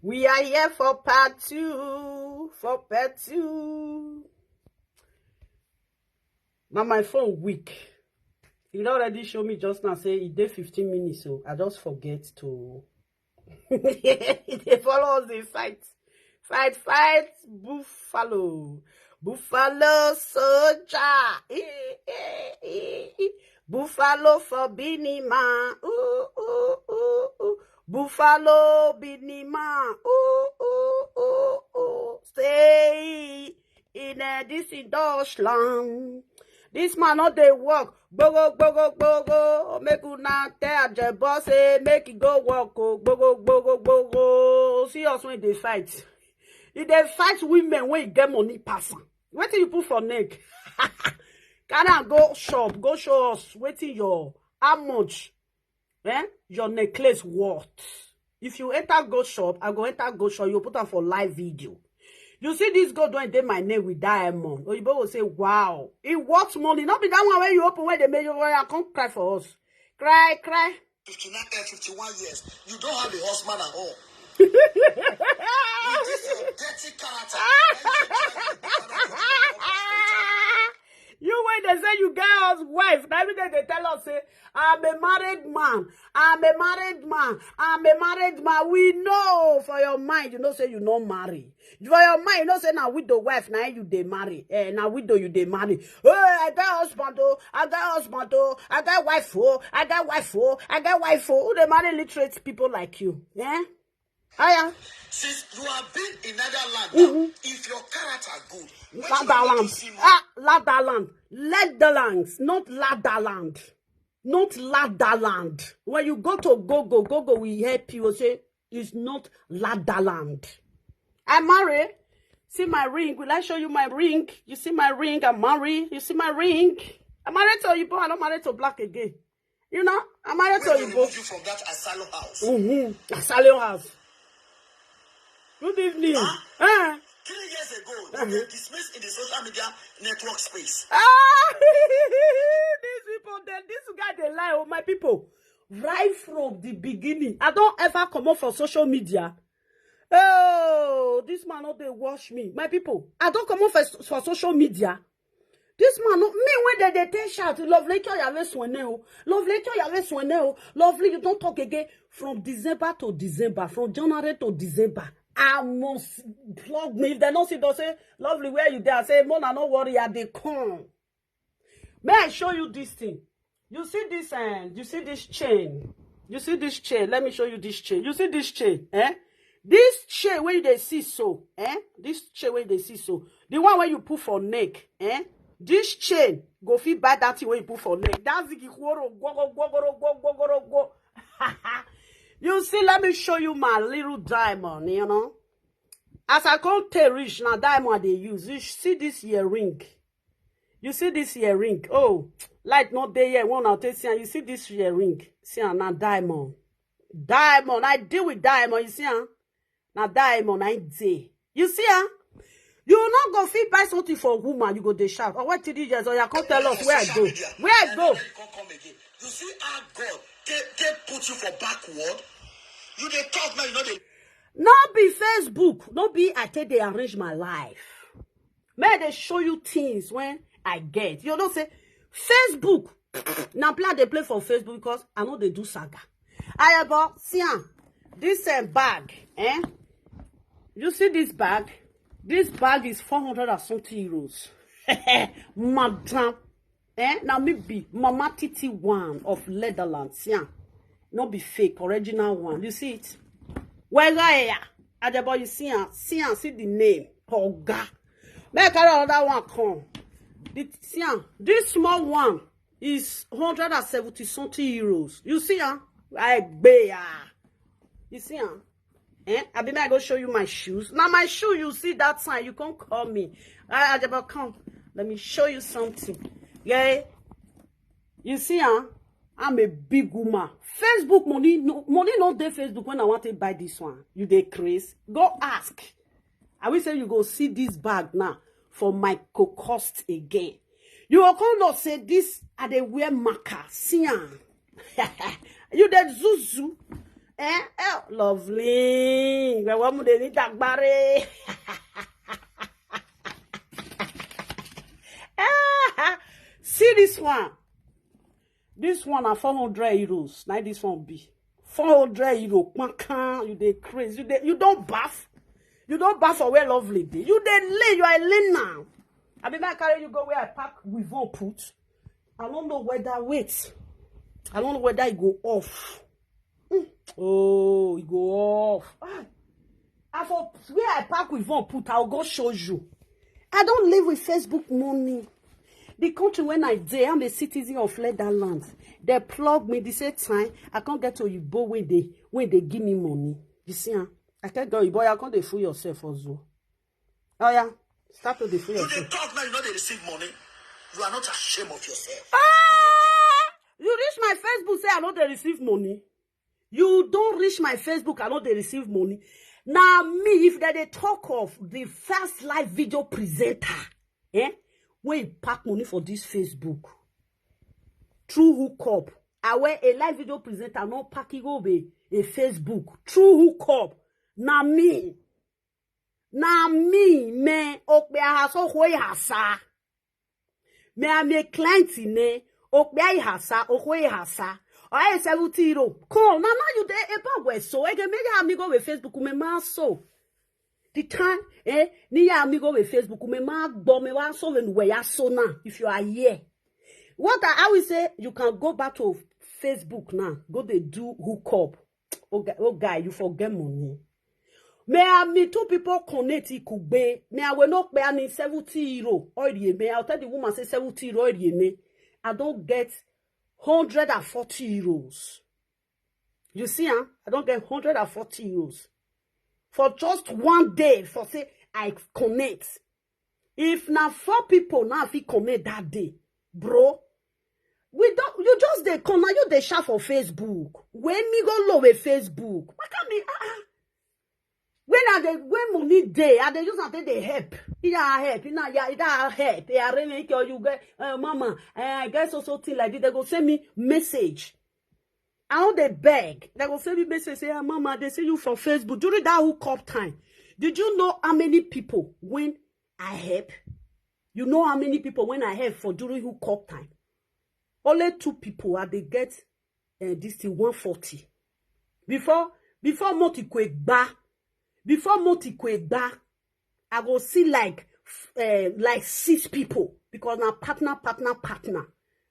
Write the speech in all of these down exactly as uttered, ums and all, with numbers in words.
We are here for part two. For part two. Now my phone weak. It already showed me just now say it did fifteen minutes, so I just forget to. They follow us, they fight. Fight, fight, buffalo. Buffalo soldier. Buffalo for Benin man. Ooh, ooh, ooh, ooh. Buffalo Benin man. Ooh, ooh, ooh, ooh. Stay in uh, this in Deutschland. This man not dey work. Gbogo, gbogo, gbogo. Make una tell Ajebo say make e go work. Oh. Gbogo, gbogo, gbogo. See us when they fight. If they fight women when you get money pass am. Wetin you put for neck? Can I go shop? Go show us. Wetin your how much? Eh? Your necklace worth. If you enter go shop, I go enter go shop. You put am for live video. You see this gold when dey my name with diamond. Oyibo go say, wow, it worth money. Not be that one where you open where they make you where I come cry for us. Cry, cry. fifty-nine, eh, fifty-one years. You don't have a husband at all. With this your dirty character. You when they say you get house wife, na every day they tell us say, I'm a married man, I'm a married man, I'm a married man. We know for your mind, you know say you no marry. For your mind, you know say na widow wife na you dey marry. Eh, na widow you dey marry. Oh, I got husband oh, I got husband oh, I got wife oh, I got wife oh, I got wife oh. Who dey marry literate people like you? Eh? Aya. Since you have been in another land now, if your character good, wetin you want Ladderland. To see more? Ah, Ladderland. Ladderlands, not Ladderland. Not Ladderland. When you go to Google, Google will help you say it's not Ladderland. I marry. See my ring. Will I show you my ring? You see my ring? I'm married. You see my ring? I'm married to Oyibo. I'm not married to black again. You know, I'm married to When they Oyibo. Remove you from that asylum house. Mm-hmm. Asylum house. Good evening. Huh? Eh? Three years ago, you were dismissed in the social media network space. Ah, these people, they, this guy, they lie. Oh, my people. Right from the beginning, I don't ever come up for social media. Oh, this man not they watch me. My people, I don't come up for, for social media. This man, no, me when they, they take shout, lovely kyo yave swene o. Lovely kyo yave swene o. Lovely, you don't talk again. From December to December, from January to December, I must plug me. If they don't see, they say, lovely, where you there? I say, Mona, no worry, I dey come. May I show you this thing? You see this, uh, you see this chain? You see this chain? Let me show you this chain. You see this chain? Eh? This chain where they see so, eh? This chain where they see so. The one where you put for neck, eh? This chain go fit buy that thing where you put for neck. That's the Ikworo, gogoro, gogoro, gogoro, go. You see, let me show you my little diamond, you know. As I come take rich, now diamond they use. You see this earring. You see this earring. Oh, light not there yet. One I'll take see. You see this earring. See, and now diamond. Diamond. I deal with diamond. You see, huh? Now diamond, I day. You see, huh? You not go fit buy something for a woman. You go dey shout. Oh, what did you just? Oh, you can't tell us where I go. Where I go? You see how God they, they put you for backward. You dey talk now. You know they. No be Facebook. No be I take they arrange my life. May they show you things when I get. You know say Facebook. Now plan they play for Facebook because I know they do saga. I about see am. This uh, bag, eh? You see this bag? This bag is four hundred and something euros. Madam, eh? Now me be Mama T T one of Leatherland. See am. No be fake, original one. You see it? Well, yeah. Adebo, you see am. See am. See the name. Oga. Make another one come. The, see am. This small one is hundred and seventy something euros. You see am? I bear. You see am? Eh? I be I go show you my shoes. Now my shoe, you see that sign, you can't call me. I, I never come. Let me show you something. Yeah. You see, huh? I'm a big woman. Facebook money, no money no dey Facebook when I want to buy this one. You dey craze. Go ask. I will say you go see this bag now for my cost again. You will come not say this I dey wear marker. See am. You dey zuzu. Eh, eh, lovely. Where we dey need agbare? Ah, see this one. This one na four hundred euros. Now this one be four hundred euro. Kpankan, you dey craze. You dey, you don't bath. You don't bath for where lovely dey. You dey lay. You are lay now. I be might carry you go where I pack with one put. I don't know whether wait. I don't know whether it go off. Hmm. Oh, it go off. Ah. I for where I pack with one put, I'll go show you. I don't live with Facebook money. The country when I dey, I'm a citizen of Netherlands. They plug me the same time. I can't get to you, but when they when they give me money, you see, huh? I can't go. Boy, I can't dey fool yourself as well. Oh yeah, start to dey fool You yourself. dey talk now, you know they receive money. You are not ashamed of yourself. Ah! You reach my Facebook, say I know they receive money. You don't reach my Facebook, I know they receive money. Now me, if they, they talk of the first live video presenter, eh? When you pack money for this Facebook, through hookup, I wear a live video presenter, not pack it over a Facebook, through hookup. Now me, now me, me, okpe ahaso hoi hasa. Me, I'm a client in eh, okpe ai hasa, ohoi hasa. Or I seventy euro. Come, now, now you dey about where so. Again, me ya amigo with Facebook, me ma so. The time, eh, ni ya amigo with Facebook, me ma gbo me wa so when we are so now. If you are here, what I, I will say, you can go back to Facebook now. Go they do hookup. Oh, guy, oh, guy, you forget money. Me and me two people connect ikugbe. Me I will not pay any seventy euro. Oil me. I'll tell the woman say seventy euro. Oil me. I don't get hundred and forty euros. You see, huh? I don't get hundred and forty euros for just one day. For say I connect. If na four people now fit connect that day, bro, we don't. You just dey come now. You dey shout for Facebook. When me go low with Facebook, what can me? Ah, ah. When I dey when money dey, I dey use am take dey help. Either I help, either yeah, either I help. Hey, I really make you get uh, mama. Uh, I get so so thing like this. They go send me message. I don't dey beg. They go send me message say, ah, mama, they see you from Facebook during that hookup time. Did you know how many people when I help? You know how many people when I help for during hookup time? Only two people are they get uh, this thing one forty. Before before Moti Kwegba, before Moti Kwegba, I go see like uh, like six people because now partner, partner, partner.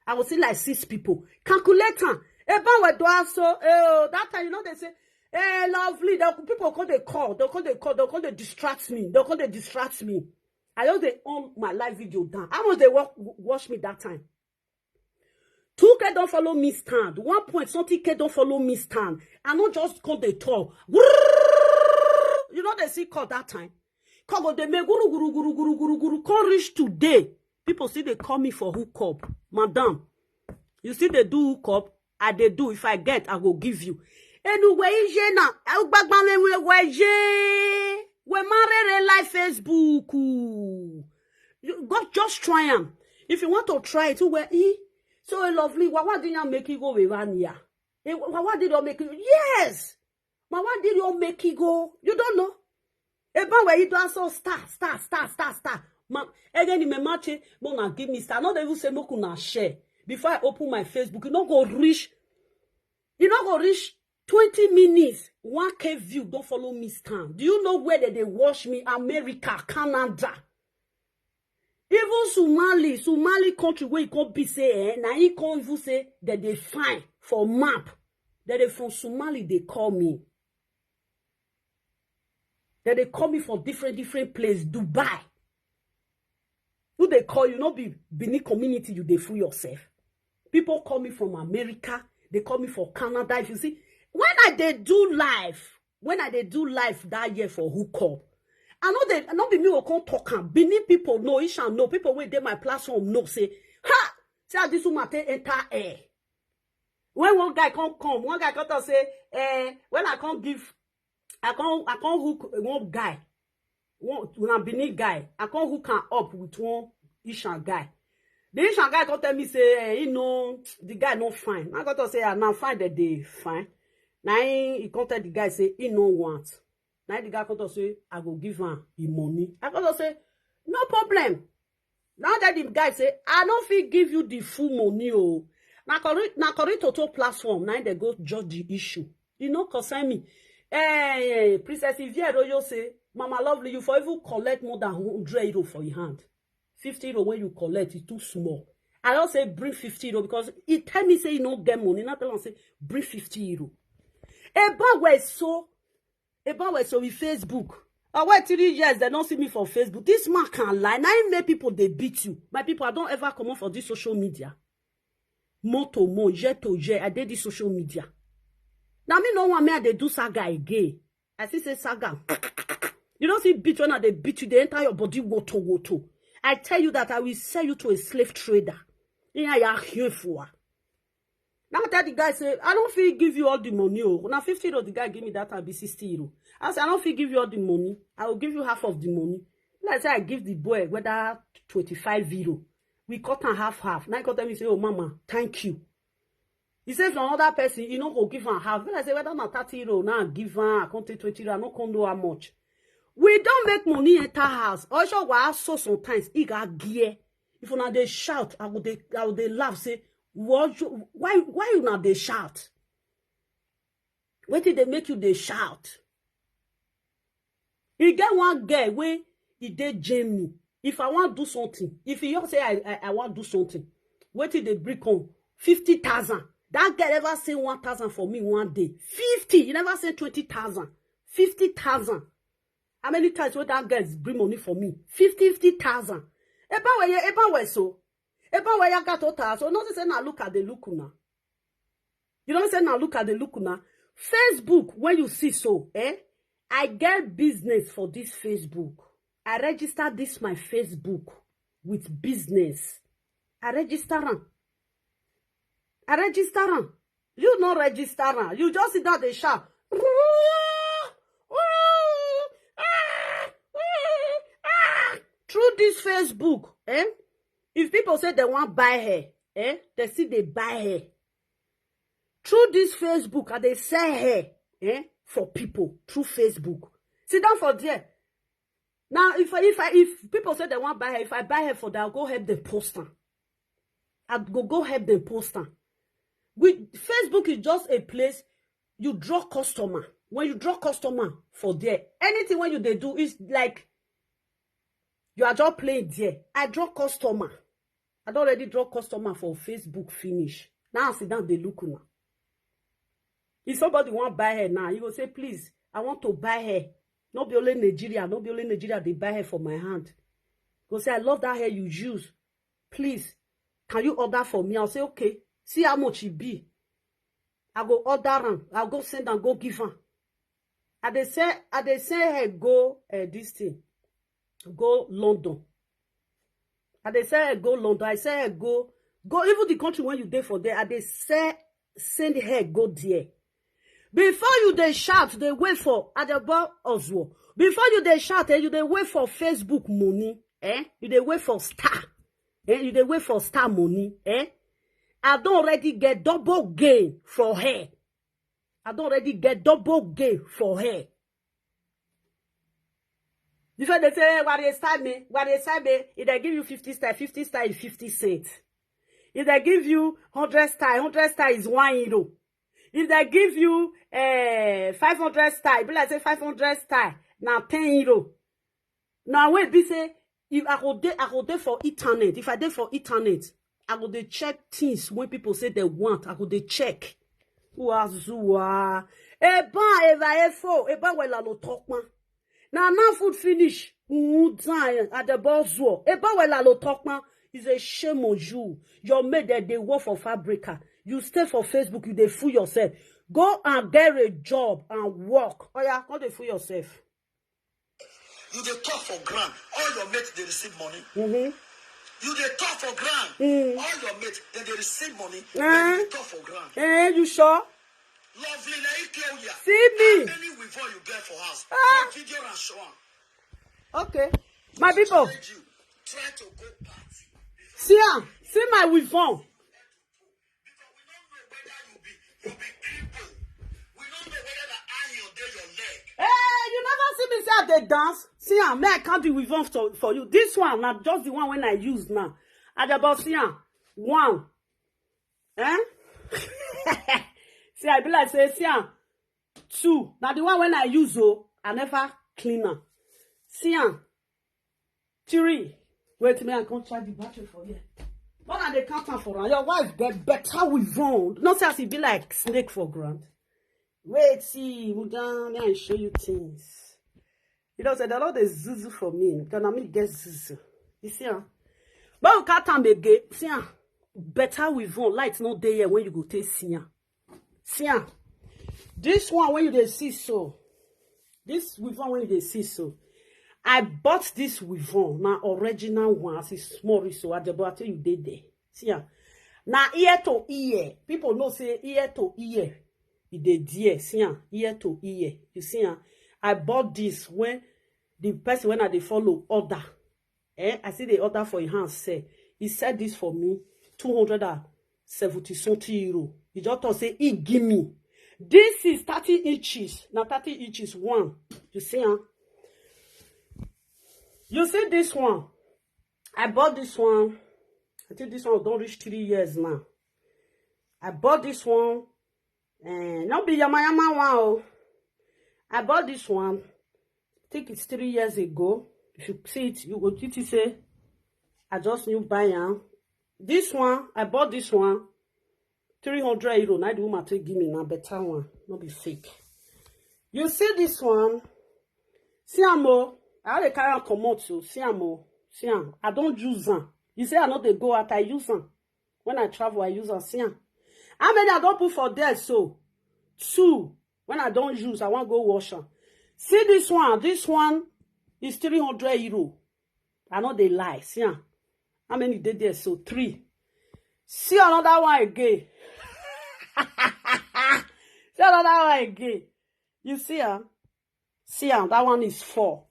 I go see like six people. Calculator. Eba we do so. Oh, that time you know they say, hey, lovely. The people call they call. They call they call. They call they distract me. They call they distract me. I just they on my live video down. I was they watch, watch me that time. Two K don't follow me stand. One point something K don't follow me stand. I not just call the talk. You know they see call that time. Call go they make guru guru guru guru guru guru. Come reach today. People see they call me for hookup, madam. You see they do hookup. I they do. If I get, I go give you. Anyway, je na. I gbagba me we we je. We marry live Facebook. Ooh. You go just try am. If you want to try it, well, eh? So lovely. Why, why did you make you go with one year? Eh, why, why did you make you? Yes. Ma, why did you make you go? You don't know. Eba where you do so star, star, star, star, star. Ma, again, in my match, no na give me star. Not even say no na share. Before I open my Facebook, you no go reach. You no go reach twenty minutes. One K view, don't follow me stand. Do you know where they, they watch me? America, Canada. Even Somali, Somali country where you can be say, eh, now you can't even say that they fine for map. That they from Somali, they call me. That they call me from different, different place, Dubai. Who they call you, not be Benin community, you they fool yourself. People call me from America, they call me from Canada. If you see, when I they do live, when I they do live that year for hookup, I know they not be me will come talk am. Benin people know, Isha know, people wey dey my platform know say, ha! See how this woman take enter air. When one guy come come, one guy come talk say, eh, when I come give, I come I come hook one guy, one una Benin guy, I come hook am up with one Ishan guy. The Ishan guy come tell me say, eh, he no, the guy no fine. I come talk say, ah, na fine that they fine. Na him he come tell the guy say he no want. Na him the guy come talk say, "I go give am the money." I come talk say, "No problem." Now that the guy say, "I no fit give you the full money o." Na correct, na correct toto platform. Na him they go judge the issue. E no concern me. Eh, Princess Ivie Royo say, "Mama Lovely, you for even collect more than hundred euro for your hand. Fifty euro when you collect, it's too small." I don't say bring fifty euro because he tell me say he no get money. Not tell him say bring fifty euro. About where so, about where so with Facebook. I wait three years, they don't see me for Facebook. This man can lie. Now he make people they beat you. My people, I don't ever come on for this social media. Mo to mo, je to je, I did this social media. Now me no one me they do saga again. I see say saga. You don't see beat when they beat you, they enter your body woto woto. I tell you that I will sell you to a slave trader. Yeah, yeah, here for. Now tell the guy say, "I don't feel give you all the money. Oh, now fifty euro the guy give me that time be sixty euro. I say, I don't feel give you all the money. I will give you half of the money." Like say I give the boy whether twenty-five euro. We cut and half half. Now he come tell me say, "Oh mama, thank you." He say if na another person, he no go give am half. When I say whether na thirty euro now give am, I come take twenty euro, I no come know how much. We don't make money enter house. Also, why so sometimes he got gear. If una dey shout, I go dey, I go dey laugh say, "What you, why, why you not dey shout? What did they make you dey shout?" E get one girl wey e dey Germany. If I wan do something, if you say I, I, I wan do something, wetin dey bring come? Fifty thousand. That girl ever send one thousand for me one day. Fifty. You never send twenty thousand. Fifty thousand. How many times wey that girl bring money for me? Fifty, fifty thousand. Eba weye, eba we so. Eba we ya gato ta. So no say na look at the look now. You don't say now look at the look now. Facebook, when you see so, eh? I get business for this Facebook. I register this my Facebook with business. I register am. I register am. You no register am. You just sit down dey shout. Through this Facebook, eh? If people say they want buy her, eh? They see they buy her. Through this Facebook, and they sell her, eh? For people through Facebook. Sit down for there. Now, if I, if I, if people say they want buy her, if I buy her for that, I'll go help them post am. I go go help them post am. With Facebook is just a place you draw customer. When you draw customer for there, anything when you they do is like you are just playing there. I draw customer. I don't already draw customer for Facebook finish. Now I sit down, they look now. If somebody want buy her now, you go say, "Please, I want to buy her." No be only Nigeria, no be only Nigeria they buy her for my hand. Go say, "I love that hair you use. Please, can you order for me?" I'll say, "Okay. See how much it be." I go order am. I'll go send and go give am. I dey sell, I dey sell her go uh, this thing, go London. I dey sell her go London. I sell her go, go even the country when you dey for there. I dey sell, send her go there. Before you dey shout, they wait for Adebo Oswald. Before you dey shout, eh, you dey wait for Facebook money. Eh? You dey wait for star. Eh? You dey wait for star money. Eh? I don't already get double gain for her. I don't already get double gain for her. Before they say, "What is time me? What is time me?" If they give you fifty style, fifty style is fifty cents. If they give you hundred style, hundred style is one euro. If they give you uh, five hundred style, be like say five hundred style, now ten euro. Now wait, be say, if I go dey, I go dey for internet. If I dey for internet, I go dey check things when people say they want. I go dey check. Wazua. Eba eva efo, eba wela lo tokma. Now now food finish. Udan at the boss war. Eba wela lo tokma. Is a shame on you. Your mate that they work for fabrica. You stay for Facebook, you dey fool yourself. Go and get a job and work. Oh yeah, go dey fool yourself. You dey talk for ground, all your mates dey receive money. You dey talk for ground, all your mates dem dey receive money. Then you dey talk for ground. Eh, you sure? Lovely, na you clear here. See me. How many wivon you get for house? Ah. Take video and show am. Okay, my people. Challenge you. Try to go party. See am. See my wivon. Because we don't know whether you be, you be cripple. We don't They dance. See am, may I count the weave on for, for you. This one, na just the one when I use now. I just about see am. One. Eh? See, I be like say, see am. Two. Now the one when I use, oh, I never clean am. See am. Three. Wait, me, I can't charge the battery for here. But I dey count am for am. Your wife get better weave on. No say as e be like snake for ground. Wait, see, Mudan, may I show you things. You know, say the Lord is zuzu for me. Because I me get zuzu. You see, huh? But we can't time again. See, huh? Better weave on. Light no dey here when you go take see, huh? See, huh? This one when you dey see so. This weave on when you dey see so. I bought this weave on. Na original one. As e small reach so. Adebo, I tell you, dey there. See, huh? Na ear to ear. People know say ear to ear. E dey there. See, huh? Ear to ear. You see, huh? I bought this when the person when I dey follow order. Eh, I see the order for him hand sell. He said this for me, two hundred and seventy something euro. He just talk say he give me. This is thirty inches. Now thirty inches one. You see, huh? You see this one. I bought this one. I think this one don't reach three years now. I bought this one. Eh, not be yama yama one. Oh. I bought this one. I think it's three years ago. If you see it, you go think say I just new buy am. This one, I bought this one. Three hundred euro. Now the woman take give me now better one. Not be fake. You see this one? See am o. I had a carry am comot so. See am o. See am. I don't use am. You say I know they go out. I use am. When I travel, I use am. See am. How many I don't put for there so? Two. When I don't use, I want go wash am. See this one. This one is three hundred euro. I know they lie. See am. How many dey there so? Three. See another one again. See another one again. You see am? See am. That one is four.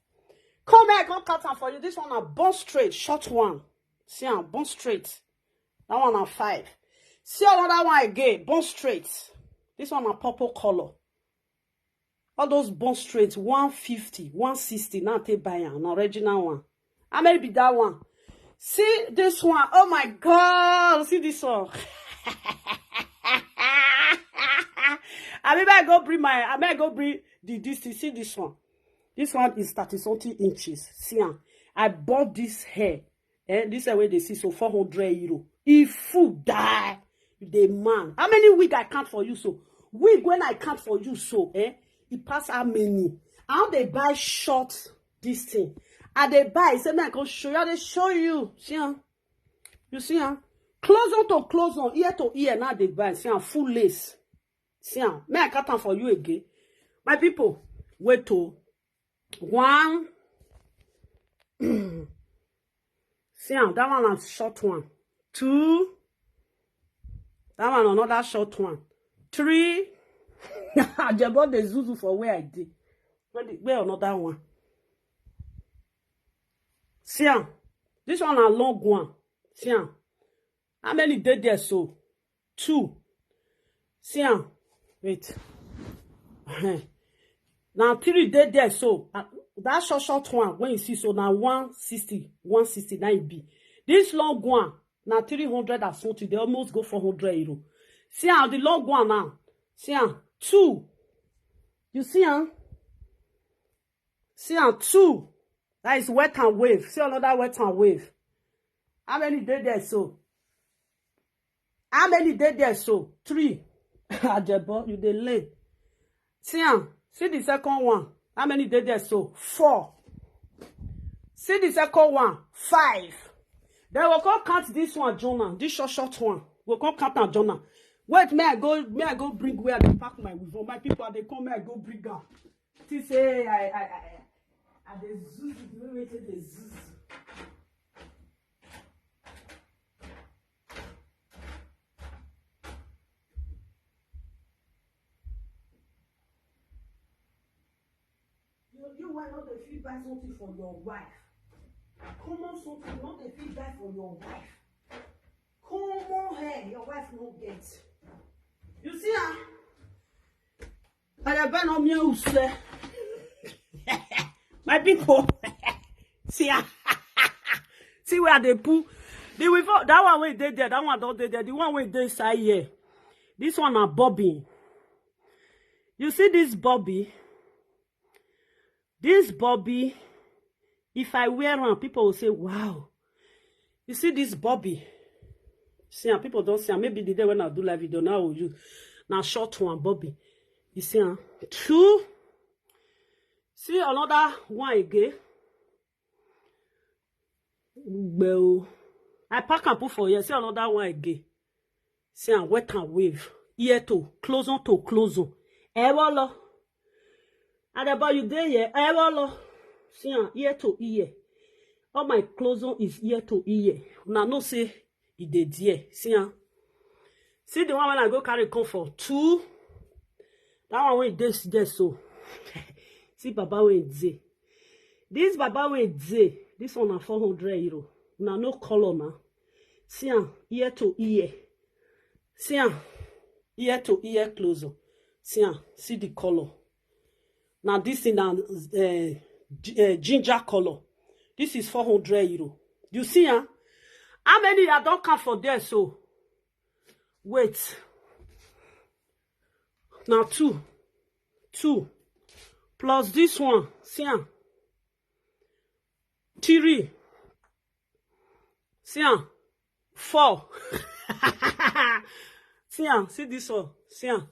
Come here, come cut am for you. This one na bone straight, short one. See am, bone straight. That one na five. See another one again, bone straight. This one na purple color. All those bone straight, one fifty, one sixty, now take buy am, na original one. How many be that one? See this one. Oh my God, see this one. I mean, I go bring my, I mean, I go bring the, this thing. See this one. This one is thirty something inches. See am. I bought this hair. Eh, this is where they see so four hundred euro. If food die, the man. How many wig I count for you so? Wig when I count for you so, eh? It pass how many? How they buy short this thing? I dey buy. Say me I go show you. I dey show you. See am? You see am? Close on to close on, ear to ear. Now they buy. See am? Full lace. See am? Me I count am for you again. My people, wait to one. See am, that one na short one. Two. That one another short one. Three. Ajebo dey zuzu for where I dey. Where, the, where another one? See am. This one na long one. See am. How many dey there so? Two. See am. Wait. Now three dey there so. Uh, that short short one when you see so now one sixty, one sixty, that e be. This long one, now three hundred and something. They almost go four hundred euro. See am, the long one now. See am. Two. You see am? See am, two. That is wet and wave. See another wet and wave. How many dey there so? How many dey there so? Three. Ajebo, you dey lay. See am. See the second one. How many dey there so? Four. See the second one. Five. Then we'll come count this one, Jonah. This short, short one. We'll come count am, Jonah. Wait, may I go, may I go bring where I dey pack my weave on. My people, they come, may I go bring am. See say I, I, I, I dey zuzu the way wey take dey zuzu. You, you wey no dey fit buy something for your wife. Common something you no dey fit buy for your wife. Common hair your wife no get. You see am? Adebo no me use. My people, see, ah, see where they put the weave. That one wey dey there, that one don dey there. The one wey dey inside here, this one na bobbin. You see this bobbin? This bobbin, if I wear am, people will say, "Wow." You see this bobbin? See am, people don see am. Maybe the day when I do live video, now I will use. Na short one, bobbin. You see am? Two. See another one again. Well, I pack and put for here. See another one again. See am, wet and weave. Ear to, close on to close on. Ewolo. Adebo, you dey here? Ewolo. See am, ear to ear. All my close on is ear to ear. Una know say e dey there. See am. See the one when I go carry come for two. That one wey dey there so. See baba wey dey. This baba wey dey. This one na four hundred euro. Una no call am na. See am, ear to ear. See am, ear to ear close up. See am, see the color. Now this thing na uh, uh, ginger color. This is four hundred euro. You see am? How many I don count for there so? Wait. Now two. Two. Plus this one. See am. Three. See am. Four. See am. See this one. See am.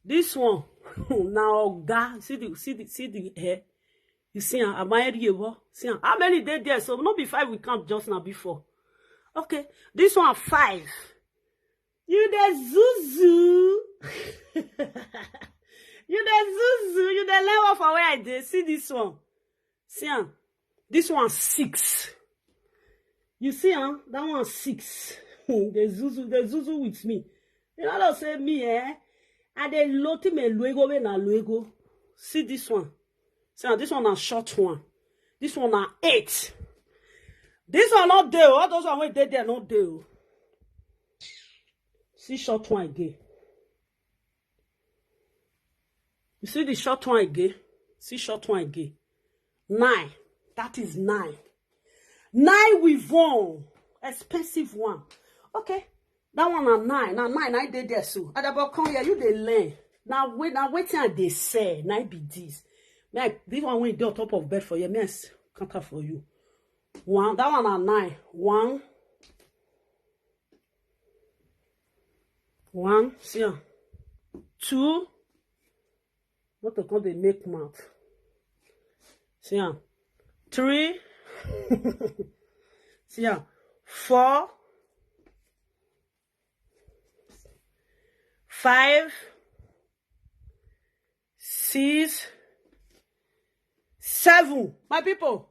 This one. Now oga. See the see the see the hair. You see am. Am I able? See am. How many dey there? So no be five we count just now before. Okay. This one five. You dey zuzu. You dey zuzu. You dey level for where I dey. See this one. See am. This one six. You see am? That one six. Hmm, dey zuzu, dey zuzu with me. You know what say me, eh? I dey loti me luego wey na luego. See this one. See am, this one na short one. This one na eight. This one no dey o. All those one wey dey there no dey o. See short one again. You see the short one again? See short one again. Nine. That is nine. Nine with one. Expensive one. Okay. That one na nine. Na nine. I dey there so. Adabo, come here. You dey learn. Now wait. Now wetin I dey sell. Now be this. Like this one wey dey on top of bed for you. Me I s- count am for you. One. That one na nine. One. One. See am. Two. Not to come dey make mouth. See am. Three. See am. Four. Five. Six. Seven. My people.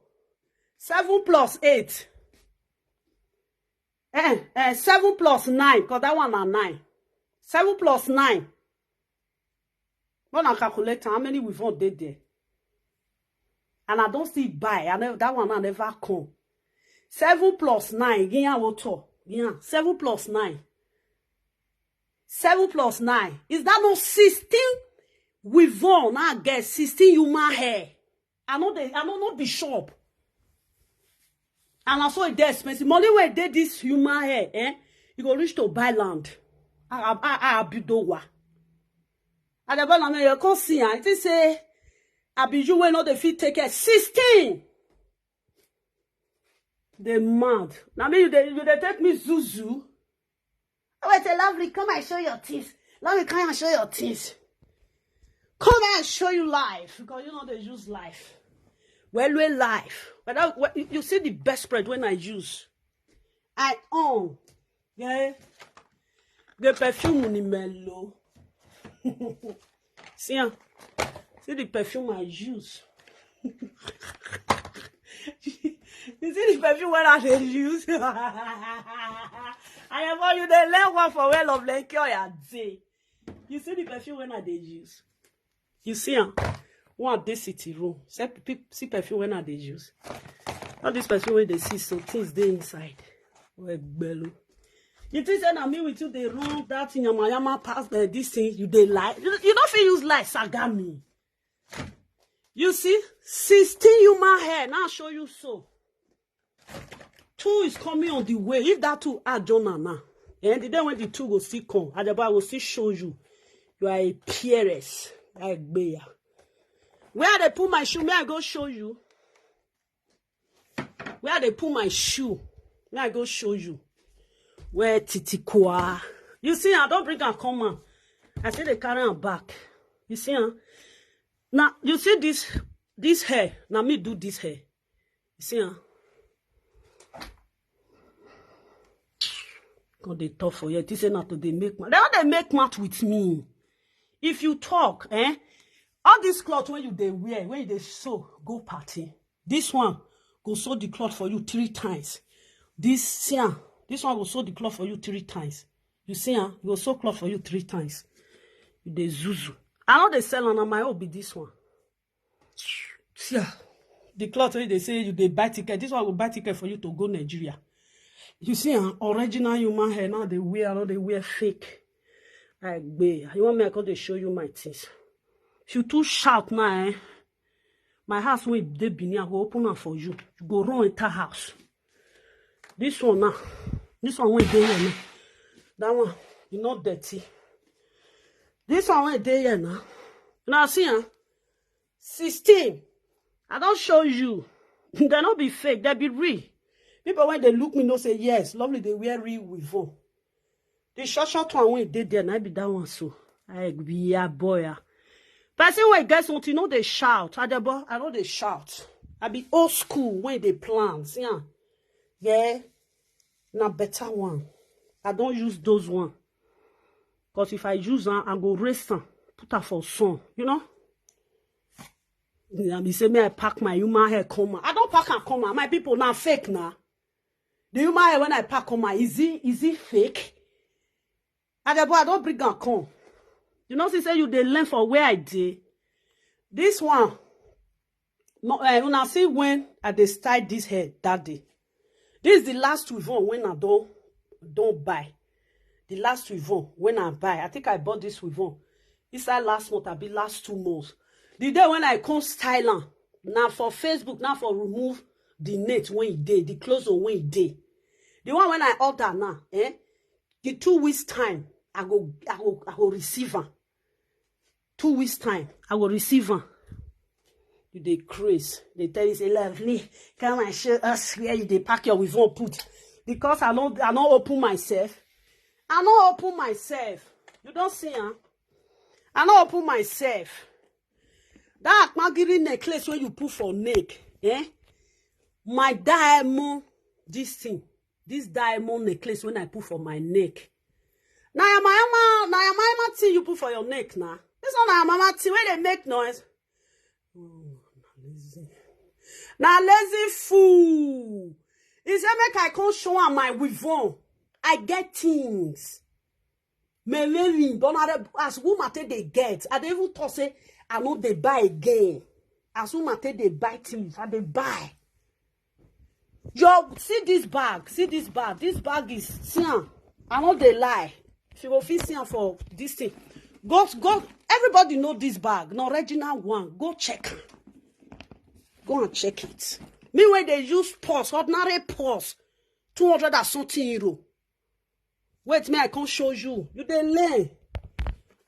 Seven plus eight. Eh, eh, seven plus nine. Because that one na nine. Seven plus nine. When I calculate how many weave on dey there. And I don't still buy. I never, that one I never come. Seven plus nine. Giyan water. Giyan. Seven plus nine. Seven plus nine. Is that not sixteen? Weave on. I get sixteen human hair. I know they, I know not be shop. And I saw it there expensive. Money wey dey this human hair, eh? You go reach to buy land. I, I, I, I be do wa. I dey buy land, you come see, I think say, I be you wey no dey fit take care. Sixteen. They mad. Now me, you dey, you dey take me zuzu. Oh, wait, lovely, come and show your things. Lovely, come and show your things. Come and show you life. Because you know they use life. Well, we life. But that, well, you, you see the best spread when I use. I own. Yeah. The perfume ni mellow. See am. See the perfume I use. You see the perfume wey I dey use? I am all you dey learn one for well of like your day. You see the perfume wey I dey use? You see am? One dey city room. See pe- see perfume wey I dey use. All this perfume wey dey see so things dey inside. Well, gbelo. You think say na me with you dey run that yamayama pass uh, this thing? You dey lie. You, you don't feel use lie, saga me. You see, sixteen human hair. Now I show you so. Two is coming on the way. If that two add join am now, and the day when the two go still come, Adebo, I go still show you. You are a P R S. Egbeya. Where they put my shoe? May I go show you? Where they put my shoe? May I go show you? Where Titi Kwa? You see, I don't bring her come on. I say they carry her back. You see, huh? Now, you see this, this hair. Now me do this hair. You see, huh? God, they tough for you. This is not to they make mouth. They don't they make mouth with me. If you talk, eh? All this cloth when you they wear, when you they sew, go party. This one go sew the cloth for you three times. This, see, ah, this one go sew the cloth for you three times. You see, ah, go sew cloth for you three times. You dey zuzu. I know they sell on my own be this one. See, ah, the cloth wey they say you dey buy ticket. This one go buy ticket for you to go Nigeria. You see, ah, original human hair now they wear, I know they wear fake. I gbe. You want me, I come dey show you my things. If you too shout now, eh? My house wey dey Benin, I go open am for you. You go run enter house. This one now, this one wey dey here now, that one, you know, dirty. This one wey dey here now, now see, ah, sixteen. I don't show you. They not be fake, they be real. People when they look me, no say yes, lovely, they wear real weave on. The short short one wey dey there, na be that one so. I be a boy, ah. Person wey get something, no dey shout. Adebo, I no dey shout. I be old school when they plan. See, ah, yeah, na better one. I don't use those one. Cause if I use am, I go raise am, put am for sun. You know? Yeah, me say me I pack my human hair come out. I don't pack and come out. My people now fake now. The human hair when I pack come out, is it, is it fake? Adebo, I don't bring am come. You know, she say you dey learn for where I dey. This one, no, eh, una see when I dey style this hair that day. This is the last weave on when I don't, don't buy. The last weave on when I buy. I think I bought this weave on inside last month, I be last two months. The day when I come style am, now for Facebook, now for remove the net when e dey, the clothes on when e dey. The one when I order now, eh? The two weeks time, I go, I go, I go receive am. Two weeks time, I go receive am. You dey craze. They tell you say, "Lovely, come and show us where you dey pack your weave on put." Because I no, I no open myself. I no open myself. You don't see, huh? I no open myself. That Akpagiri necklace wey you put for neck, eh? My diamond, this thing, this diamond necklace when I put for my neck. Na yamayama, na yamayama thing you put for your neck na. This one na yamayama thing wey dey make noise. Oh, na lazy. Na lazy fool. He say make I come show am my weave on. I get things. Melelin, but na the, as woman take dey get, I dey even talk say I no dey buy again. As woman take dey buy things, I dey buy. Yo, see this bag, see this bag. This bag is, see am. I no dey lie. She go fit see am for this thing. Go, go. Everybody know this bag. Na original one. Go check am. Go and check it. Me wey dey use purse, ordinary purse, two hundred and something euro. Wait, me I come show you. You dey learn.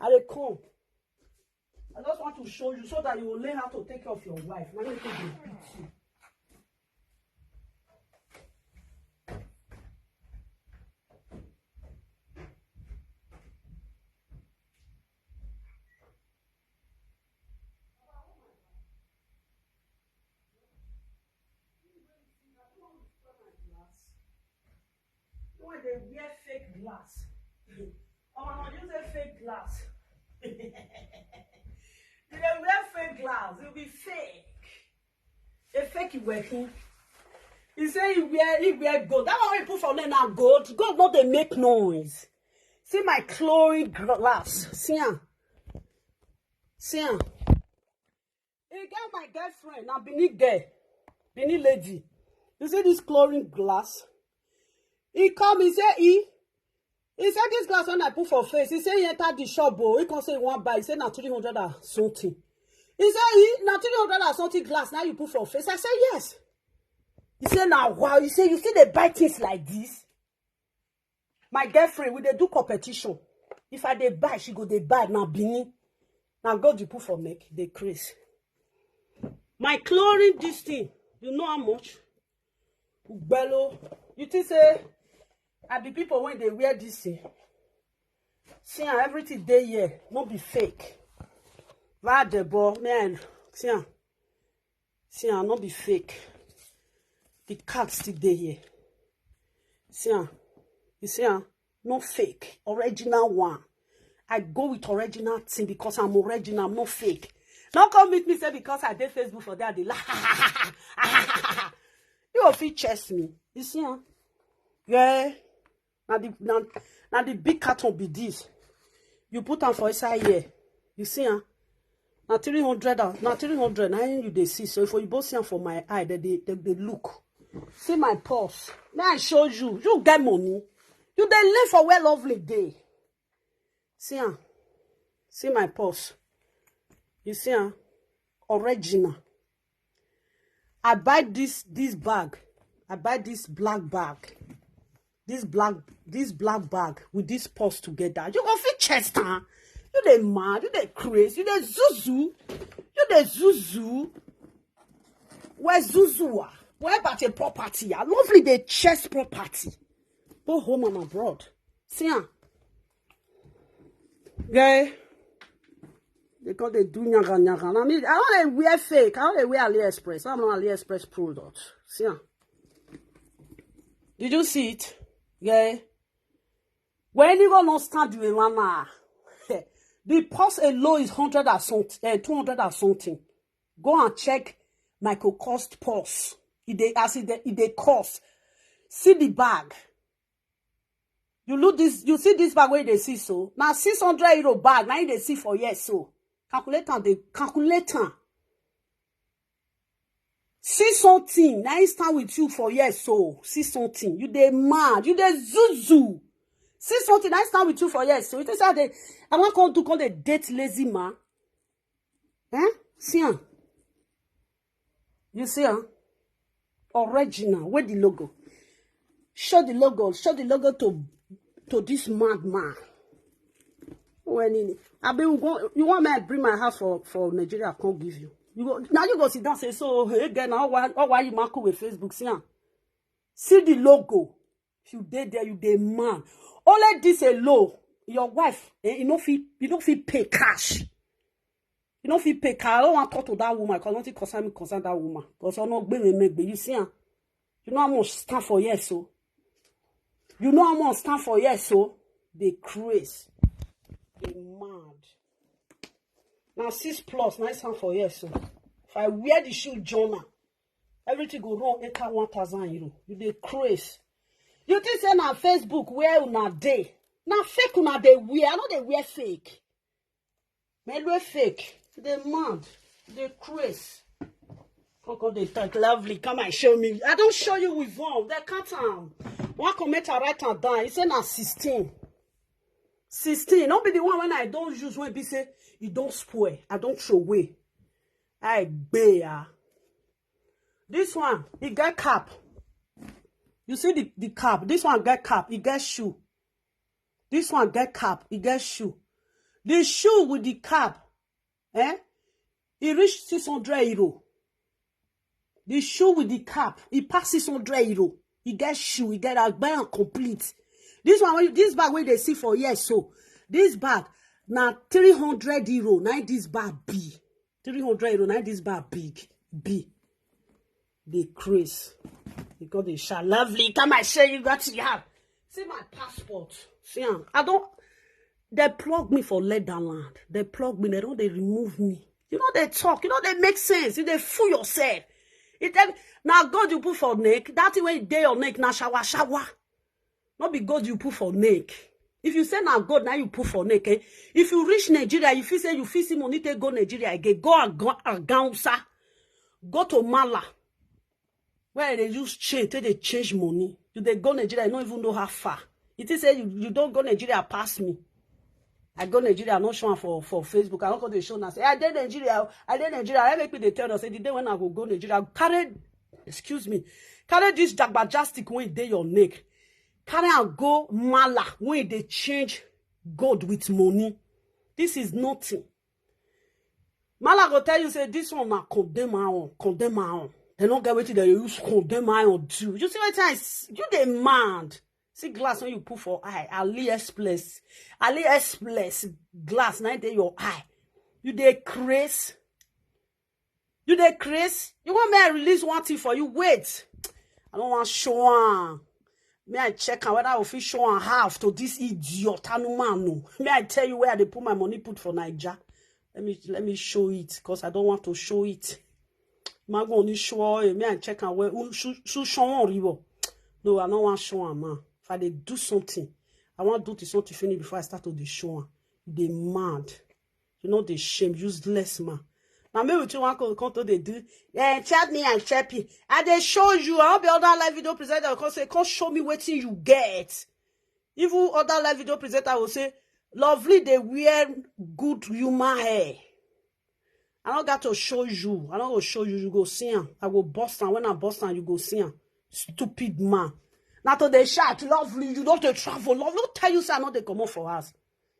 I dey come. I just want to show you so that you will learn how to take care of your wife. Na me take dey beat you. When they wear fake glass. Oh, I use a fake glass. You dey wear fake glass, you be fake. A fake you wear. He say he wear, he wear gold. That one we put for men now gold. Gold not they make noise. See my chlorine glass. See am. See am. He get my girlfriend, now Benin girl, Benin lady. You see this chlorine glass? He come, he say he, he said this glass when I put for face, he say he enter the shop, oh, he come say he want buy, he say na three hundred and something. He say, "Eh, na three hundred and something glass now you put for face." I say, "Yes." He say, "Now, wow." He say, "You still dey buy things like this?" My girlfriend, we dey do competition. If I dey buy, she go dey buy. Na Benin. Na God you put for neck, dey craze. My chlorine, this thing, you know how much? Ugbelo. You think say I be people when they wear this thing? See, ah, everything dey here, no be fake. Vadebo, man, see, ah, see, ah, no be fake. The card still dey here. See, ah, you see, ah, no fake, original one. I go with original thing because I'm original, I'm not fake. Don't come meet me say because I dey Facebook for that, they laugh. You go fit chest me. You see, ah? Yeah. Now the, now, now the big carton be this. You put am for inside here. You see, ah? Now three hundred, ah, now three hundred, now you dey see. So if you both see am for my eye, they, they, they, they look. See my purse. May I show you? You get money. You dey live for where lovely day. See am. See my purse. You see am? Original. I buy this, this bag. I buy this black bag. This black, this black bag with this purse together. You go fit chest, huh? You dey mad, you dey craze, you dey zuzu, you dey zuzu. Where zuzu? Where about a property? I lovely dey chest property. Both home and abroad. See am. Guy, they call they do nyaga nyaga. I mean, I don't wear fake. I don't wear AliExpress. I'm not AliExpress product. See am. Did you see it? Yeah. When you go not stand with mama, the purse alone is hundred or something, uh, two hundred or something. Go and check Michael Kors purse. It dey, as it dey, it dey cost. See the bag. You look this, you see this bag where they see so. Now six hundred euro bag, now they see for yes so. Calculate am, they calculate am. See something, now he stand with you for yes so. See something, you dey mad, you dey zuzu. See something, now he stand with you for yes so. It is how they, I want come to come the date lazy man. Eh? See am. You see am? Original. Where the logo? Show the logo. Show the logo to, to this madman. When in, I be go, you want me to bring my house for, for Nigeria? Can't give you. You go now. You go sit down say so. Hey, girl, now why, oh, why you mark with Facebook? See am. See the logo. If you dey there, you dey man. Only this alone, your wife, eh, you no fit, you no fit pay cash. You no fit pay cash. I don't want to talk to that woman because nothing concern me concern that woman. Because I no gbe me megbe. You see am? You know how much stand for yes so. You know how much stand for yes so. They craze. They mad. Now six plus, nice stand for yes so. If I wear the shoe, Jonah, everything go wrong. Enter one thousand euro. You dey craze. You think say na Facebook where una dey? Na fake una dey wear. I no dey wear fake. Me wear fake. They mad. They craze. Coco, they talk lovely. Come and show me. I don't show you with one. They cut am. One comment I write am down. He say na sixteen. Sixteen. Don't be the one when I don't use when be say it don't spoil. I don't throw away. I bear. This one, it get cap. You see the, the cap. This one get cap. It get shoe. This one get cap. It get shoe. The shoe with the cap, eh? It reach six hundred euro. The shoe with the cap, it pass six hundred euro. It get shoe. It get a buy and complete. This one, when you, this bag where they see for yes so. This bag, now three hundred euro. Now this bag be. Three hundred euro, now this bag big, big. They craze. Because they shall lovely. Come and say you got to have. See my passport. See am. I don't, they plug me for Leatherland. They plug me. They don't, they remove me. You know they talk. You know they make sense. You they fool yourself. It then, now God you put for neck. That thing when they your neck, now shower, shower. Not be God you put for neck. If you say now God, now you put for neck, eh? If you reach Nigeria, you feel say you feel see money take go Nigeria again. Go and go and Gausa. Go to Mala. Where they use chain, take they change money. You they go Nigeria, you don't even know how far. It is say you, you don't go Nigeria past me. I go Nigeria, I no show am for, for Facebook. I no go dey show now. Say, "I dey Nigeria, I dey Nigeria." I make me dey tell them, say, the day when I go go Nigeria, carry, excuse me, carry this jagbajastic wey dey your neck. Carry am go Mala, wey dey change gold with money. This is nothing. Mala go tell you, say, "This one na condemn my own, condemn my own." They no get wetin they use condemn my own do. You see wetin I s-, you dey mad. See glass when you put for eye, AliExpress. AliExpress glass na dey your eye. You dey craze. You dey craze. You want me I release one thing for you? Wait. I don't want show am. May I check am whether I fit show am half to this idiot Anumanu. May I tell you where they put my money put for Niger? Let me, let me show it, because I don't want to show it. Mago only show, eh, may I check am where, who show, show, show one ribo. No, I don't want show am, man. If I dey do something, I want do this something finish before I start to dey show am. They mad. You know they shame, useless man. Now me with you one come, come to dey do. Yeah, chat me and chat me. I dey show you. I hope the other live video presenter come say, "Come show me wetin you get." Even other live video presenter will say, "Lovely, they wear good human hair." I don't got to show you. I don't go show you. You go see am. I go bust am. When I bust am, you go see am. Stupid man. Now to dey shout, "Lovely, you don't dey travel. Love, no tell you say I no dey comot for house."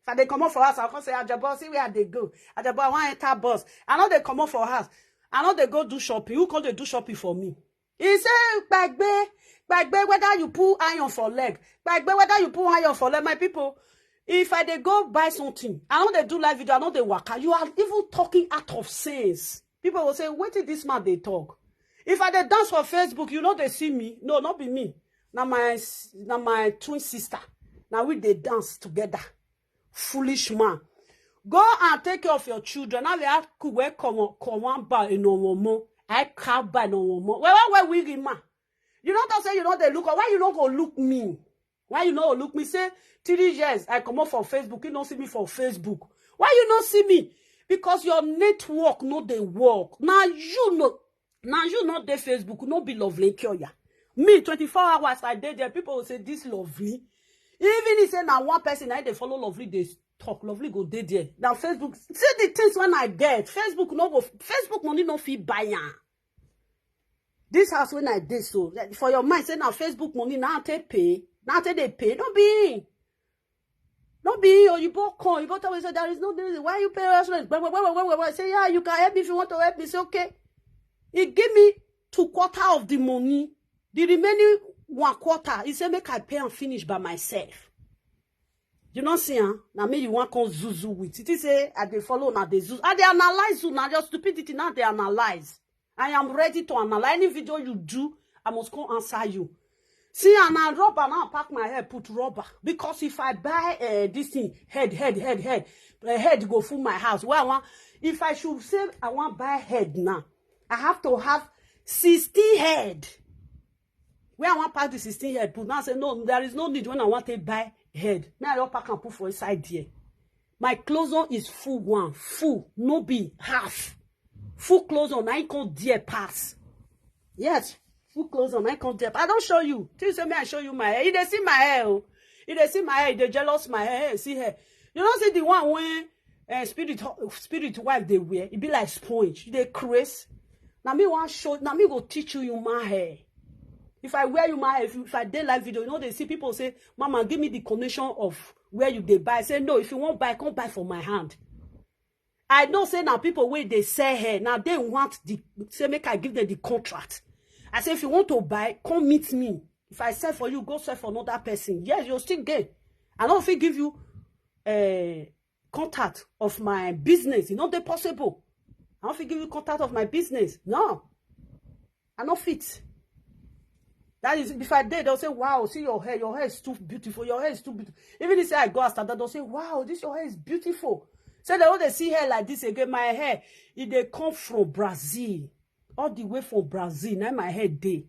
If I dey comot for house, I come say, "Ajabo, see where I dey go. Ajabo, I wan enter bus." I no dey comot for house. I no dey go do shopping. Who come dey do shopping for me? He say, "Gbagbe, gbagbe, whether you put iron for leg. Gbagbe, whether you put iron for leg." My people, if I dey go buy something, I no dey do live video, I no dey waka. You are even talking out of sense. People will say, "Wetin this man dey talk?" If I dey dance for Facebook, you know they see me. No, not be me. Na my s-, na my twin sister. Now we dey dance together. Foolish man. Go and take care of your children. Now they have kuwe come on, come on, ba in no more. I can't buy no more. Where, where, where we man? You don't say you know they look. Why you don't go look me? Why you no look me? Say three years I come up for Facebook. You don't see me for Facebook. Why you not see me? Because your network no dey work. Now you know. Now you not dey Facebook. No be Lovely Kioya. Me twenty-four hours I dey there. People will say, "This Lovely." Even if say now one person I dey follow Lovely, they talk, Lovely go dey there. Now Facebook, see the things when I get. Facebook no go, Facebook money no fit buy am. This house when I dey so, like, for your mind, say now Facebook money, now take pay, now take dey pay. No be, no be, or you both come, you both tell me, say, "There is no reason why you pay us rent." Blah, blah, blah. Say, "Yeah, you can help me if you want to help me." Say, "Okay." He give me two quarter of the money. The remaining one quarter, he say, "Make I pay and finish by myself." You don't see, huh? Now me, you want come zuzu with it. He say, "I dey follow, now they zuzu. I dey analyze you, now your stupidity, now they analyze." I am ready to analyze any video you do. I must come answer you. See, and I rubber now, pack my head, put rubber. Because if I buy, uh, this thing, head, head, head, head, uh, head go full my house. Where I want, if I should say I want buy head now, I have to have sixteen head. Where I want pack the sixteen head, put now say, "No, there is no need when I want to buy head." Now I don't pack and put for inside there. My closet is full one, full, no be half. Full closet, I come there pass. Yes, full closet, I come there. I don't show you. Till say me, I show you my hair. You dey see my hair, oh. You dey see my hair, you dey jealous my hair. Hey, see hair. You don't see the one when, uh, spirit, spirit wife they wear. It be like sponge. They craze. Now me want show. Now me go teach you, you my hair. If I wear you my hair, if, you, if I dey live video, you know they see people say, "Mama, give me the connection of where you dey buy." I say, "No, if you want buy, come buy for my hand." I know say now people wey dey sell hair, now they want the, say make I give them the contract. I say, "If you want to buy, come meet me. If I sell for you, go sell for another person." Yes, you still gain. I don't fit give you, uh, contact of my business. You know they possible. I don't fit give you contact of my business. No. I no fit. That is, if I did, they'll say, "Wow, see your hair. Your hair is too beautiful. Your hair is too beautiful." Even if say I go outside, they'll say, "Wow, this your hair is beautiful." Say they want to see hair like this again. My hair, if they come from Brazil, all the way from Brazil, now my hair dey.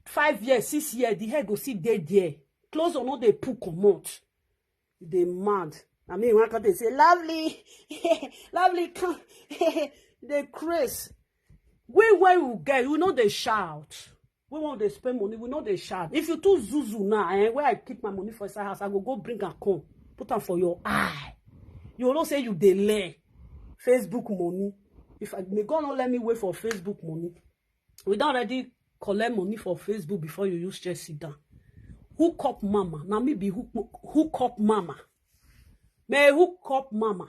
Five years, six years, the hair go see dey there. Clothes or not, they pull comot. They mad. I mean, one can they say, "Lovely, lovely, come." They craze. We, when we get, we know they shout. We want they spend money, we know they shout. If you too zuzu now, eh, where I keep my money for inside house, I go, go bring and come. Put am for your eye. You know say you dey learn. Facebook money. If I, may God not let me wait for Facebook money. We don already collect money for Facebook before you use chair sit down. Hook up mama. Now me be hook, hook up mama. May hook up mama.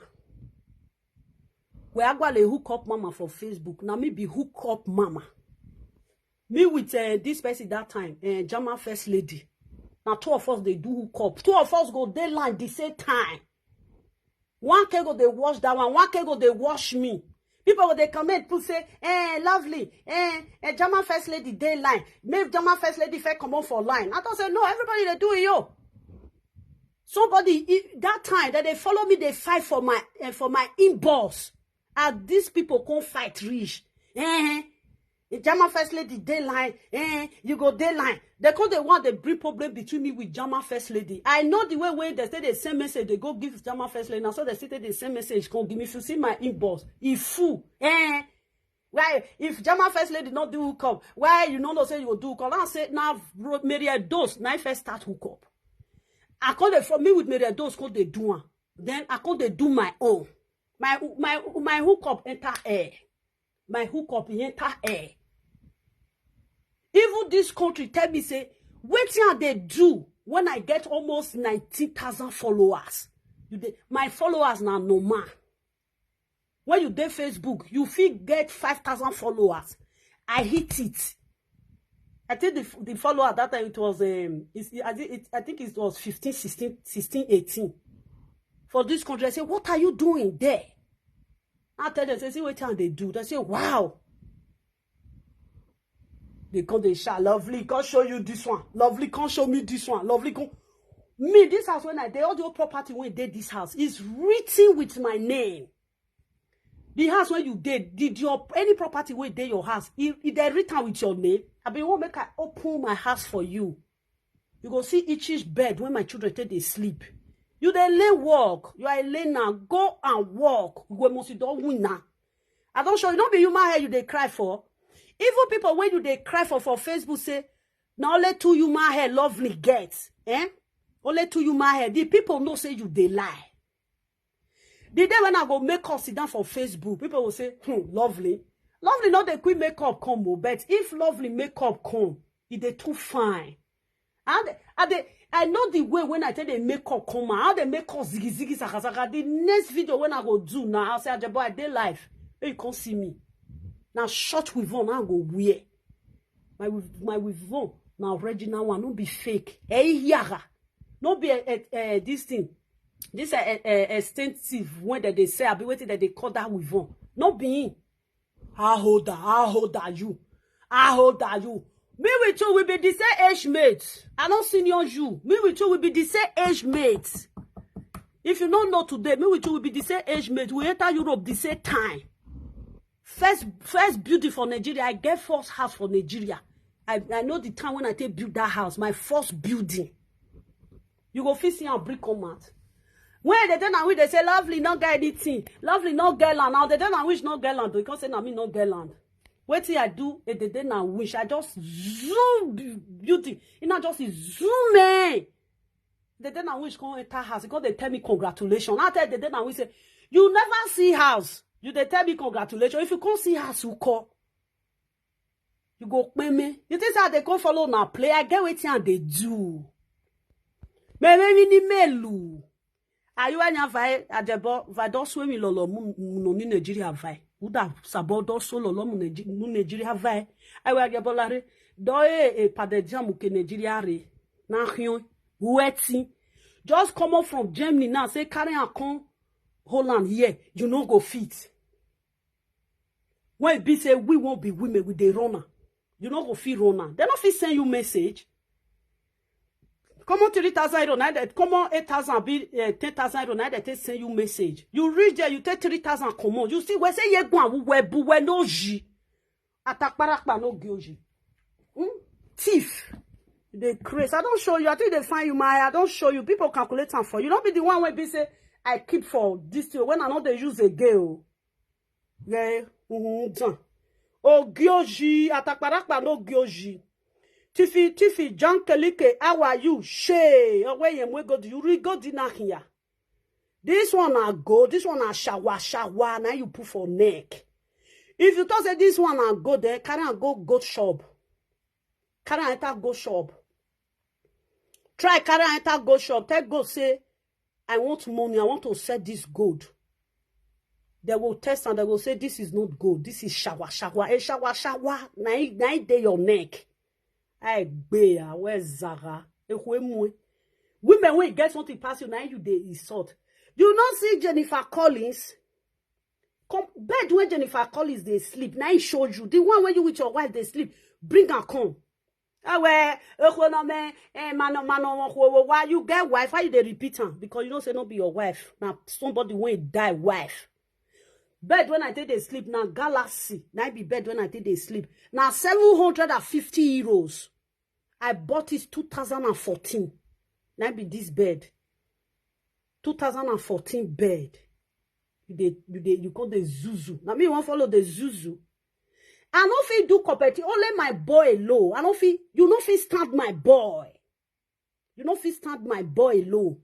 We agwale hook up mama for Facebook. Now me be hook up mama. Me with uh, this person that time, uh, German first lady. Now two of us they do hook up. Two of us go dey line the same time. One can go they watch that one. One can go they watch me. People go they comment put say, eh, lovely, eh, eh, German first lady dey line. Make German first lady fair come on for line. I don't say no. Everybody they do it yo. Somebody that time that they follow me, they fight for my uh, for my inbox. As these people come fight reach, eh, the German first lady dey line, eh, you go dey line. They come they want they bring problem between me with German first lady. I know the way when they say they send message, they go give German first lady. Now so they say they send message, come give me. If you see my inbox, if fool, eh, why if German first lady not do come, why you no know say you go do come? I say now Mary Dose, now I first start hook up. I call it for me with Mary Dose, call they do one. Then I call they do my own. My my my hook up enter air. My hook up enter air. Even this country tell me say wetin I dey do when I get almost nineteen thousand followers. You dey, my followers na normal. When you dey Facebook, you fit get five thousand followers. I hit it. I think the, the follower at that time it was um it's, I, think it, I think it was fifteen, sixteen, sixteen, eighteen. For this country, I say, what are you doing there? I tell them, say, see what time they do. They say, wow. They come, they shout, lovely, come show you this one. Lovely, come show me this one. Lovely, come. Me, this house when I dey all the whole property when dey this house is written with my name. The house where you dey, did your any property wey dey your house, if, if they written with your name, I be won't make I open my house for you. You go see each each bed when my children take they sleep. You dey lay work, you are a lay now, go and work. You go must don't win now. I don't show you, not be human hair you they cry for. Even people when you they cry for for Facebook say, now only two human hair lovely get. Eh? Only two human hair. The people know say you they lie. The day when I go make up sit down for Facebook, people will say, hmm, lovely. Lovely not the quick makeup come, oh, but if lovely makeup come, it they too fine. And I they, I know the way when I tell the makeup come out, how they make up ziggy ziggy saka saka. The next video when I go do now, I'll say, Ajebo, I dey live. Hey, you can't see me. Now short with on, I go wear. My with my with on. Now original one, no be fake. Hey, yara. No be a, a, a, this thing. This a, a, a extensive when that they say, I be waiting that they call that with on. No be him. How old are, how old are you? How old are you? Me with you will be the same age mate. I don't senior you. Me with you will be the same age mate. If you don't know today, me with you will be the same age mate. We enter Europe the same time. First, first building for Nigeria. I get first house for Nigeria. I, I know the time when I take build that house, my first building. You go fit see and brick come out. When they then we they say lovely not get anything, lovely not get land. Now they then I wish not get land because say na me not get land. Wetin I do, eh, they then I wish I just zoom bu- beauty. And I just zoom in. They then I wish come enter house because they tell me congratulations. I tell they then I wish say you never see house. You they tell me congratulations. If you can't see house, you call. You go pay me. You think how they come follow now play? I get wetin I they do. Me me me ni melu. Are you any vai Ajebo? Vai don sue me lolo mu mu no ni Nigeria vai. Uda sabo don so lolo mu Nige- mu Nigeria vai. I will Ajebo lare. Do e e pade jamu ke Nigeria re. Na hion. Wetin? Just come up from Germany now. Say carry and come Holland here. You no go fit. When e be say we won't be women with the runner, you no go fit runner. They no fit send you message. Come on three thousand euro, now that come on eight thousand be uh, ten thousand euro, now that they send you message. You reach there, you take three thousand, come on. You see, we say ye gwan we bu we no ji. Atakparakpa no gyoji. Hmm? Thief. They craze. I don't show you. I think they find you, my. I don't show you. People calculate am for you. Not be the one wey be say I keep for this thing when I know they use again. Oh. Yeah. Mm-hmm. Done. Ogioji, atakparakpa no gioji. Tifi, tifi, John Kelike, how are you? She, owe yem we go do you read go dinner here. This one na gold, this one na shawa shawa, na you put for neck. If you talk say this one na gold, then carry am go goat shop. Carry am enter goat shop. Try carry am enter goat shop. Tell goat say, "I want money, I want to sell this gold." They will test and they will say, "This is not gold, this is shawa shawa." A shawa shawa, na e, na e dey your neck. I gbe ya, where Zara? Ekwemue. Women wey get something pass you, na you dey insult. You no see Jennifer Collins? Come, bed wey Jennifer Collins dey sleep, na e show you. The one wey you with your wife dey sleep, bring am come. Ewe, ekwonome, eh, mano, mano, why you get wife? Why you dey repeat am? Because you know say no be your wife. Na somebody wey die wife. Bed when I take dey sleep na Galaxy. Na e be bed when I take dey sleep. Na seven hundred and fifty euros. I bought it two thousand and fourteen. Na e be this bed. Two thousand and fourteen bed. You dey, you dey, you come dey zuzu. Na me you wan follow dey zuzu. I no fit do competition. Only my boy alone. I no fit, you no fit stand my boy. You no fit stand my boy alone.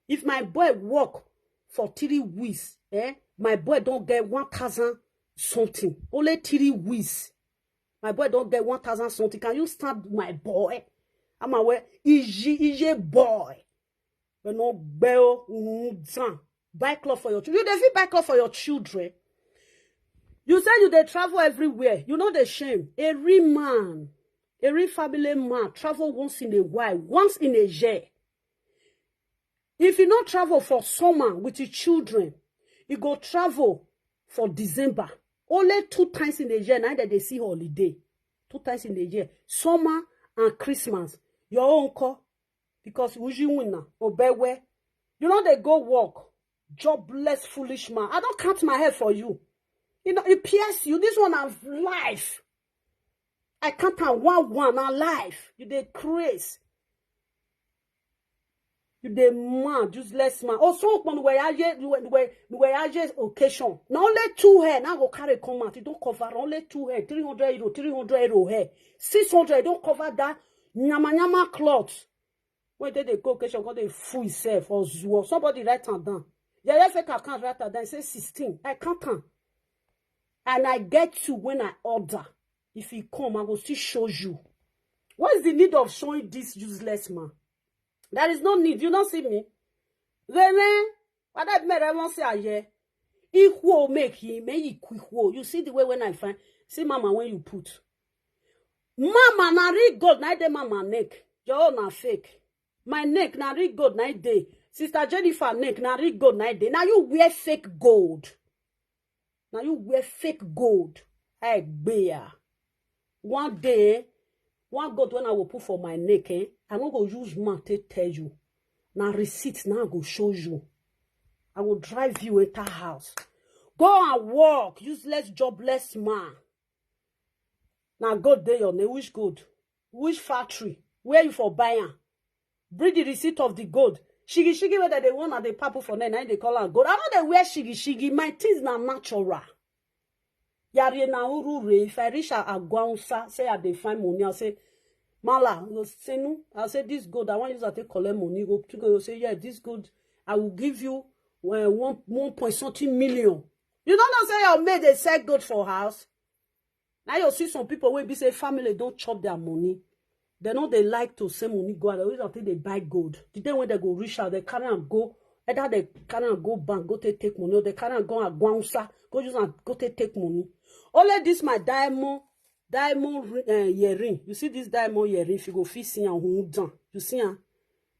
If my boy work for three weeks, eh, my boy don get one thousand something. Only three weeks. My boy don get one thousand something. Can you stand my boy? I'm aware. Ije, Ije boy. You no bell, mm, son. Buy cloth for your children. You dey fit buy cloth for your children. You say you dey travel everywhere. You no dey shame. A real man, a real family man, travel once in a while, once in a year. If you no travel for summer with your children, you go travel for December. Only two times in a year, na that they see holiday. Two times in a year, summer and Christmas. Your own call, because Uji winner, Obewe. You know they go work. Jobless, foolish man. I don't count my head for you. You know, it pierce you. This one have life. I count am one one, na life. You dey craze. You dey mad, useless man. Also, when we are here, we were, we were here occasion. Na only two hair, now go carry come out. You don't cover only two hair, three hundred euro, three hundred euro hair, six hundred. You don't cover that nyama nyama cloth. When they dey go occasion, go dey fool himself or zuo. Somebody write am down. Yeah, yeah, fake account write am down. Say sixteen. I count am. And I get you when I order. If he come, I will still show you. What is the need of showing this useless man? There is no need. You don't see me. Rene, what that mere won't say aye. Equal make him, may he equal. You see the way when I find. See mama when you put. Mama, na real gold, na dey mama neck. Your own na fake. My neck, na real gold, na dey. Sister Jennifer neck, na real gold, na dey. Now you wear fake gold. Now you wear fake gold. I bear. One day, one gold when I will put for my neck, eh? I no go use mouth take tell you. Na receipt now I go show you. I will drive you enter house. Go and work, useless, jobless man. Now gold dey your name. Which gold? Which factory? Where you for buy am? Bring the receipt of the gold. Shigi shigi wey dem dey want na dey papu for neck, na im dey call am gold. I no dey wear shigi shigi. My things na natural. Yari na uru re. If I reach a Agwansa, say I dey find money, I say, "Mala, you go senu." I say, "This gold, I wan use am take collect money." You go, you go say, "Yeah, this gold, I will give you, uh, one, one point something million." You don't know say your maid dey sell gold for house? Now you see some people wey be say family don chop their money. They no dey like to send money go out. They always think they buy gold. The day when they go reach out, they carry am go. Either they carry am go bank, go take, take money, or they carry am go Agwansa, go use am, go take, take money. Only this my diamond, diamond ri-, eh, earring. You see this diamond earring, if you go fit see am, hold on. You see am?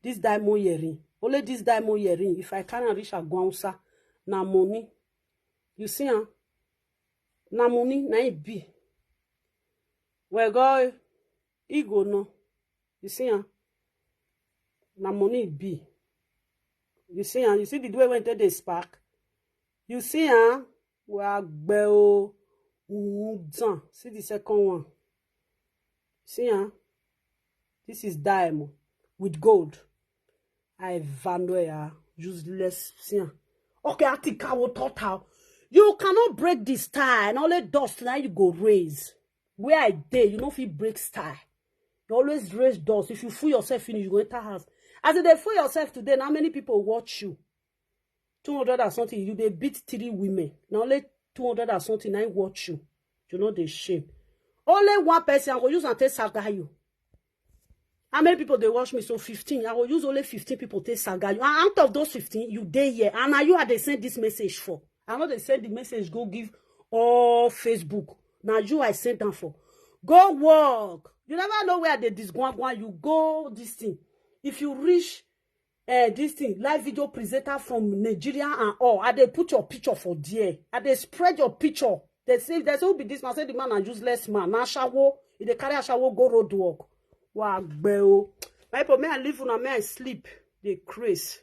This diamond earring. Only this diamond earring, if I carry am reach Agwansa, na money. You see am? Na money, na it be. Well, go, e go no. You see am? Na money it be. You see am? You see the way when they spark? You see am? Well, gbẹ o, hold on. See the second one. See am? This is diamond with gold. I value ya, useless. See am? Okay, I think I will total. You cannot break the style, and only dust now you go raise. Where I dey, you no fit break style. You always raise dust. If you fool yourself finish, you go enter house. As you dey fool yourself today, now many people watch you. Two hundred and something, you dey beat three women. Na only two hundred and something na im watch you. You no dey shame. Only one person I go use am take saga you. How many people dey watch me? So fifteen. I go use only fifteen people take saga you. And out of those fifteen, you dey here. And na you I dey send this message for. I no dey send the message go give all Facebook. Na you I send am for. Go work. You never know where I dey disgwangwan you. Go this thing. If you reach eh, this thing, live video presenter from Nigeria and all. I dey put your picture for there. I dey spread your picture. They say, they say, "Who be this man?" Say the man a useless man. Na ashawo. He dey carry ashawo go road work. Wa gbe o. My people, may I leave una, may I sleep. Dey craze.